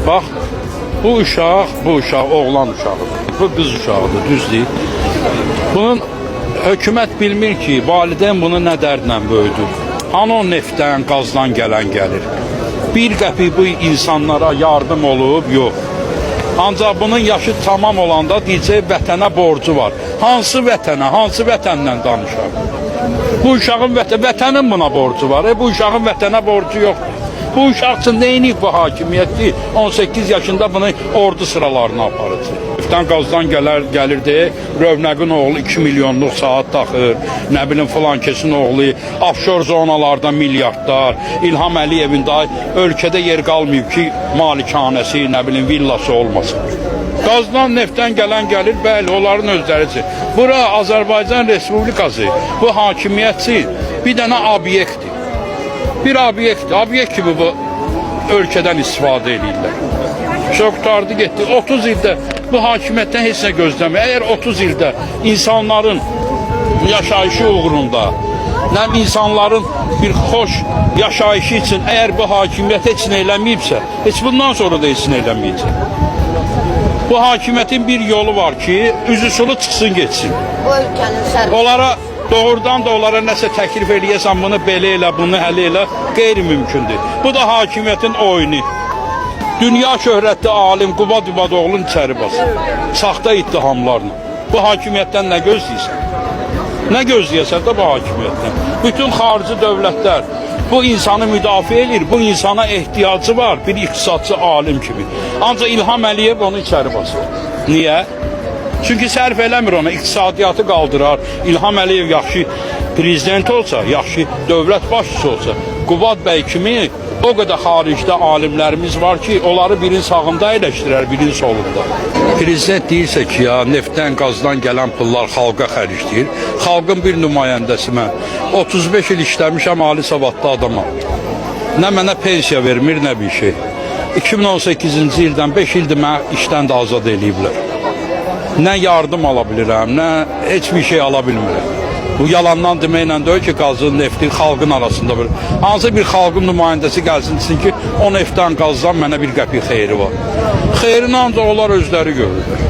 Bax, bu uşaq oğlan uşağıdır. Bu qız uşağıdır, düz deyil. Bunun hökumət bilmir ki, valideyn bunu nə dərdlə böyüdür. Hanı o neftdən, qazdan gələn gəlir. Bir qəpik bu insanlara yardım olub, yox. Ancaq bunun yaşı tamam olanda deyəcək vətənə borcu var. Hansı vətənə, hansı vətəndən danışar? Bu uşağın vətənin buna borcu var. Bu uşağın vətənə borcu yoxdur. Bu uşaq üçün nə eləyib bu hakimiyyət ki, 18 yaşında bunu ordu sıralarına aparacaq. Neftdən qazdan gəlirdi, Rövnəqin oğlu 2 milyonluq saat taxır, nə bilim filan kesin oğlu, offshore zonalarda milyardlar, İlham Əliyevin daha ölkədə yer qalmayıb ki, malikanəsi, nə bilim villası olmasın. Qazdan, neftdən gələn gəlir, bəli, onların özləri üçün. Bura Azərbaycan Respublikası, bu hakimiyyətçi bir dənə obyektdir. Bir obyekt, obyekt kimi bu ölkədən istifadə eləyirlər. Çox qurtardı getdi. 30 ildə bu hakimiyyətdən heç nə gözləmir. Əgər 30 ildə insanların yaşayışı uğrunda, nə insanların bir xoş yaşayışı üçün əgər bu hakimiyyət heç nə eləməyibsə, heç bundan sonra da heç nə eləməyəcək. Bu hakimiyyətin bir yolu var ki, üzü sulu çıxsın getsin. Bu ülkenin serveti. Onlara doğrudan da onlara nəsə təklif eləyəsən, bunu belə elə, bunu hələ elə, qeyri-mümkündür. Bu da hakimiyyətin oyunu. Dünya şöhrətli alim Qubad İbadoğlu'nun içəri basır. Saxta ittihamlarla. Bu hakimiyyətdən nə gözləyirsən? Nə gözləyəsən də bu hakimiyyətdən? Bütün xarici dövlətlər bu insanı müdafiə eləyir, bu insana ehtiyacı var bir iqtisadçı alim kimi. Ancaq İlham Əliyev onu içəri basır. Niyə? Çünki sərf eləmir ona, iqtisadiyyatı qaldırar. İlham Əliyev yaxşı prezident olsa, yaxşı dövlət başçısı olsa, Qubad bəy kimi o qədər xaricdə alimlərimiz var ki, onları birinin sağında əyləşdirər, birinin solunda. Prezident deyirsə ki, ya neftdən, qazdan gələn pullar xalqa xərcləyir. Xalqın bir nümayəndəsi mən. 35 il işləmişəm, ali savadlı adamam. Nə mənə pensiya vermir, nə bir şey. 2018-ci ildən 5 ildir mən işdən də azad eləyiblər. Nə yardım ala bilirəm, nə heç bir şey ala bilmirəm. Bu yalandan deməklə deyil ki, qazın, neftin xalqın arasında bir. Hansı bir xalqın nümayəndəsi gəlsin desin ki, o neftdən, qazdan mənə bir qəpik xeyri var. Xeyrini ancaq onlar özləri görürlər.